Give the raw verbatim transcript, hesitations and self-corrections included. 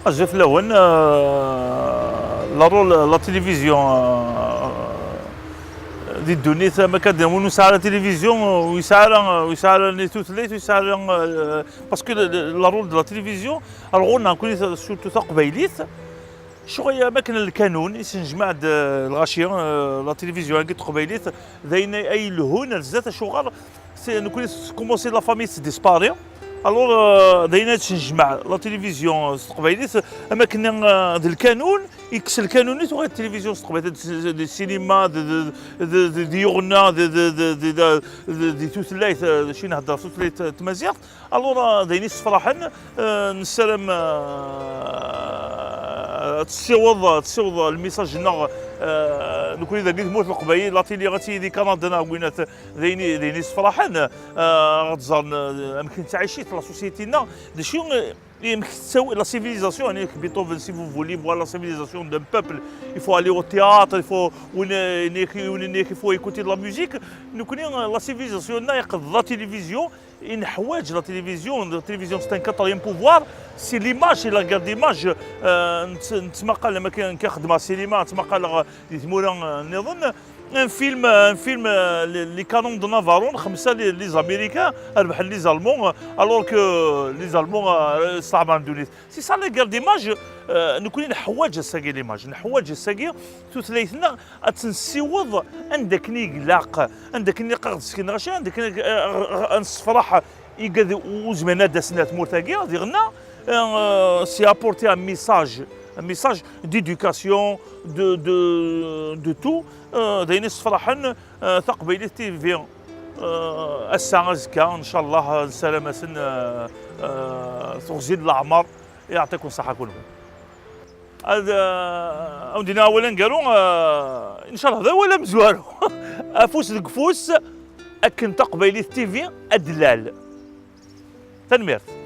Azul fell-awen, euh, la rôle, la télévision, euh, di ddunit, ma kan win ur yesɛi ara télévision, ur yesɛi ara, ur yesɛi ara ni tutlayt, ur yesɛi ara, euh, parce que le, le, la rôle de la télévision, ar ɣur-neɣ nekkni, surtout taqbaylit, ccɣel am akken lkanun, yessnejmaɛ-d, euh, lɣaci, euh, la télévision-agi n teqbaylit, d ayen ay, ay yelhun ar zdat, acuɣer c'est, nekkni tkumunsi la famille tettdispari. Alors, euh, d ayen ad tennejmaɛ la télévision, euh, s teqbaylit, am akken, euh, d lkanun, yekkes lkanun-nni, tuɣal télévision s teqbaylit, d, d, d cinéma, d, d, d, d, d yuɣna, d, d, d, d, d, d, d tutlayt, euh, d acu i nhedder, tutlayt, euh, tmaziɣt. Alors, euh, d ayen yessefraḥen, euh, nessaram, euh, ad tessiweḍ, ad tessiweḍ lmissage-nneɣ, euh, nekkni dagi di tmurt n Leqbayel, la télé ad tili di Kanada neɣ winat, d ayen, d ayen yessefraḥen, euh, ad ẓren, euh, amek nettɛici la société-nneɣ, d acu, euh, amek tettawi la civilisation, يعني, Beethoven, si vous voulez, voir la civilisation d'un peuple, il faut aller au théâtre, il faut, ou une, une, une, il faut écouter de la musique. Nekkni, euh, la civilisation-nneɣ yeqqed la télévision, i neḥwaǧ la télévision, la télévision c'est un quatrième pouvoir, c'est l'image, c'est la guerre d'image, euh, nett-, nettmaqal am akken kan xeddmeɣ cinéma, nettmaqal di tmura, euh, nniḍen. Un film, un film, euh, les, les canons de Navarone, xemsa les, les Américains, rebḥen les Allemands, euh, alors que les Allemands, euh, steɛmaren ddunit. C'est ça la guerre d'image, euh, nekkni neḥwaǧ ass-agi l'image, neḥwaǧ ass-agi tutlayt-nneɣ ad tt-nessiweḍ anda akken i ilaq, anda akken ilaq ad ɣ-d-sken lɣaci, anda akken, euh, ad nessefraḥ igad ur zmiren ad d-asen ar tmurt-agi, diɣenna, euh, c'est apporter un message, un message d'éducation, de, de, de tout, euh, d ayen yessefraḥen, euh, Taqbaylit T V, euh, ass-a, azekka, ncallah, nessaram-asen, euh, euh, teɣzi n leɛmer, yeɛṭikum ṣṣeḥḥa kunwi. Ad, euh, ad wen-d-iniɣ awal aneggaru, euh, ncallah d awal amezwaru. Afus deg ufus, akken Taqbaylit T V ad d-tlal. Tanemmirt.